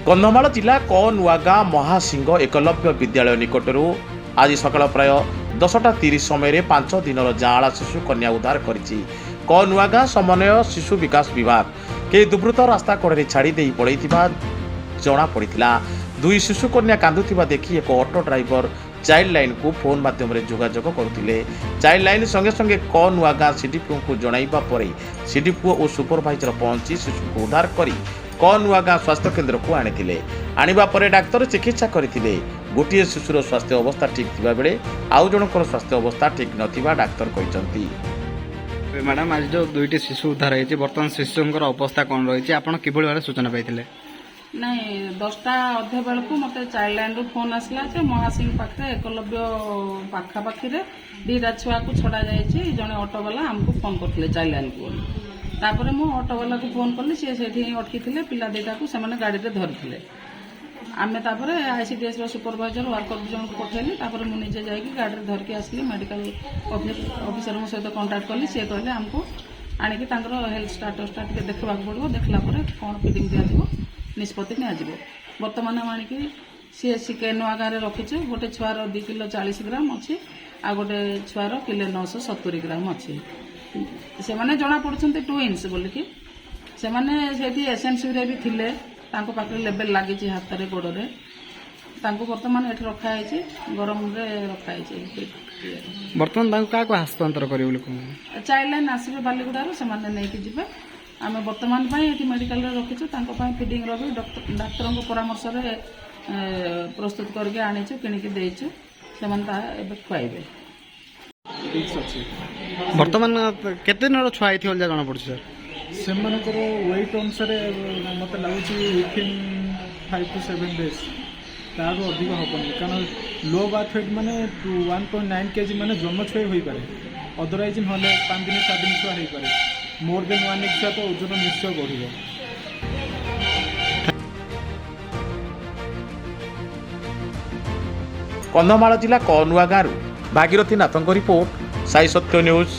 କନ୍ଧମାଳ ଜିଲ୍ଲା କ ନୂଆଗାଁ ମହାସିଂହ ଏକଲବ୍ୟ ବିଦ୍ୟାଳୟ ନିକଟରୁ ଆଜି ସକାଳ ପ୍ରାୟ 10:30 ସମୟରେ 5 ଦିନର ଯାଆଁଳା ଶିଶୁ କନ୍ୟା ଉଦ୍ଧାର କରିଛି କ ନୂଆଗାଁ ସମନ୍ୱୟ ଶିଶୁ ବିକାଶ ବିଭାଗ। କେହି ଦୁର୍ବୃତ୍ତ ରାସ୍ତା କଡ଼ରେ ଛାଡ଼ି ଦେଇ ପଳାଇଥିବା ଜଣାପଡ଼ିଥିଲା। ଦୁଇ ଶିଶୁ କନ୍ୟା କାନ୍ଦୁଥିବା ଦେଖି ଏକ ଅଟୋ ଡ୍ରାଇଭର ଚାଇଲ୍ଡ ଲାଇନ୍କୁ ଫୋନ୍ ମାଧ୍ୟମରେ ଯୋଗାଯୋଗ କରୁଥିଲେ। ଚାଇଲ୍ଡ ଲାଇନ୍ ସଙ୍ଗେ ସଙ୍ଗେ କ ନୂଆଗାଁ ସିଡିପିଓଙ୍କୁ ଜଣାଇବା ପରେ ସିଡିପିଓ ଓ ସୁପରଭାଇଜର ପହଞ୍ଚି ଶିଶୁଙ୍କୁ ଉଦ୍ଧାର କରି କ ନୂଆଗାଁ ସ୍ୱାସ୍ଥ୍ୟକେନ୍ଦ୍ରକୁ ଆଣିଥିଲେ। ଆଣିବା ପରେ ଡାକ୍ତର ଚିକିତ୍ସା କରିଥିଲେ। ଗୋଟିଏ ଶିଶୁର ସ୍ୱାସ୍ଥ୍ୟ ଅବସ୍ଥା ଠିକ୍ ଥିବାବେଳେ ଆଉ ଜଣଙ୍କର ସ୍ୱାସ୍ଥ୍ୟ ଅବସ୍ଥା ଠିକ୍ ନଥିବା ଡାକ୍ତର କହିଛନ୍ତି। ମ୍ୟାଡ଼ାମ୍, ଆଜି ଯେଉଁ ଦୁଇଟି ଶିଶୁ ଉଦ୍ଧାର ହେଇଛି, ବର୍ତ୍ତମାନ ଶିଶୁଙ୍କର ଅବସ୍ଥା କ'ଣ ରହିଛି? ଆପଣ କିଭଳି ଭାବରେ ସୂଚନା ପାଇଥିଲେ? ନାଇଁ, 10ଟା ଅଧେ ବେଳକୁ ମୋତେ ଚାଇଲ୍ଡ ଲାଇନ୍ରୁ ଫୋନ୍ ଆସିଲା ଯେ ମହାସିଂହ ପାଖରେ, ଏକଲବ୍ୟ ପାଖାପାଖିରେ ଦୁଇଟା ଛୁଆକୁ ଛଡ଼ା ଯାଇଛି। ଜଣେ ଅଟୋବାଲା ଆମକୁ ଫୋନ୍ କରିଥିଲେ ଚାଇଲ୍ଡ ଲାଇନ୍କୁ ବୋଲି। ତାପରେ ମୁଁ ଅଟୋବାଲାକୁ ଫୋନ୍ କଲି। ସିଏ ସେଇଠି ହିଁ ଅଟକିଥିଲେ। ପିଲା ଦୁଇଟାକୁ ସେମାନେ ଗାଡ଼ିରେ ଧରିଥିଲେ। ଆମେ ତାପରେ ଆଇସିଡିଏସ୍ର ସୁପରଭାଇଜର, ୱାର୍କର ଦୁଇ ଜଣଙ୍କୁ ପଠେଇଲି। ତାପରେ ମୁଁ ନିଜେ ଯାଇକି ଗାଡ଼ିରେ ଧରିକି ଆସିଲି। ମେଡିକାଲ ଅଫିସରଙ୍କ ସହିତ କଣ୍ଟାକ୍ଟ କଲି। ସିଏ କହିଲେ, ଆମକୁ ଆଣିକି ତାଙ୍କର ହେଲ୍ଥ ଷ୍ଟାଟସଟା ଟିକେ ଦେଖିବାକୁ ପଡ଼ିବ, ଦେଖିଲା ପରେ କ'ଣ ଫିଡ଼ିଂ ଦିଆଯିବ ନିଷ୍ପତ୍ତି ନିଆଯିବ। ବର୍ତ୍ତମାନ ଆମେ ଆଣିକି ସିଏଚସି କେ ନୂଆ ଗାଁରେ ରଖିଛୁ। ଗୋଟେ ଛୁଆର 2 କିଲୋ 40 ଗ୍ରାମ ଅଛି, ଆଉ ଗୋଟେ ଛୁଆର କିଲୋ 970 ଗ୍ରାମ ଅଛି। ସେମାନେ ଜଣାପଡ଼ୁଛନ୍ତି ଟୁଇନ୍ସ ବୋଲିକି। ସେମାନେ ସେଇଠି ଏସ୍ଏନ୍ସିରେ ବି ଥିଲେ। ତାଙ୍କ ପାଖରେ ଲେବେଲ ଲାଗିଛି ହାତରେ, ଗୋଡ଼ରେ। ତାଙ୍କୁ ବର୍ତ୍ତମାନ ଏଠି ରଖାହେଇଛି, ଗରମରେ ରଖାହେଇଛି ଇଏରେ। ବର୍ତ୍ତମାନ ତାଙ୍କୁ କାହାକୁ ହସ୍ତାନ୍ତର କରିବେ ବୋଲି କୁହନ୍ତୁ? ଚାଇଲ୍ଡ ଲାଇନ୍ ଆସିବେ ବାଲିଗୁଡ଼ାରୁ, ସେମାନେ ନେଇକି ଯିବେ। ଆମେ ବର୍ତ୍ତମାନ ପାଇଁ ଏଠି ମେଡିକାଲରେ ରଖିଛୁ। ତାଙ୍କ ପାଇଁ ଫିଡ଼ିଂର ବି ଡାକ୍ତରଙ୍କ ପରାମର୍ଶରେ ପ୍ରସ୍ତୁତ କରିକି ଆଣିଛୁ, କିଣିକି ଦେଇଛୁ। ସେମାନେ ତାହା ଏବେ ଖୁଆଇବେ। ରିସ୍କ ଅଛି। ବର୍ତ୍ତମାନ କେତେ ଦିନର ଛୁଆ ହେଇଥିବ ବୋଲି ଯାହା ଜଣାପଡୁଛି ସାର୍? ସେମାନଙ୍କର ୱେଟ୍ ଅନୁସାରେ ମୋତେ ଲାଗୁଛି ୱିଥିନ୍ 5 ଟୁ 7 ଡେଜ୍, ତାଠୁ ଅଧିକ ହେବନି। କାରଣ ଲୋ ବାର୍ଥ ୱେଟ୍ ମାନେ 1.9 କେଜି ମାନେ ଜନ୍ମ ଛୁଆ ବି ହୋଇପାରେ। ଅଦରୱାଇଜ୍ ନହେଲେ 5 ଦିନ, 7 ଦିନ ଛୁଆ ହେଇପାରେ। ମୋର୍ ଦେନ୍ ୱାନ୍ ୱିକ୍ ଛୁଆ ତ ଓଜନ ନିଶ୍ଚୟ ବଢ଼ିବ। କନ୍ଧମାଳ ଜିଲ୍ଲା କ ନୂଆଗାଁରୁ ଭାଗୀରଥୀ ନାଥଙ୍କ ରିପୋର୍ଟ, ସାଇ ସତ୍ୟ ନ୍ୟୁଜ୍।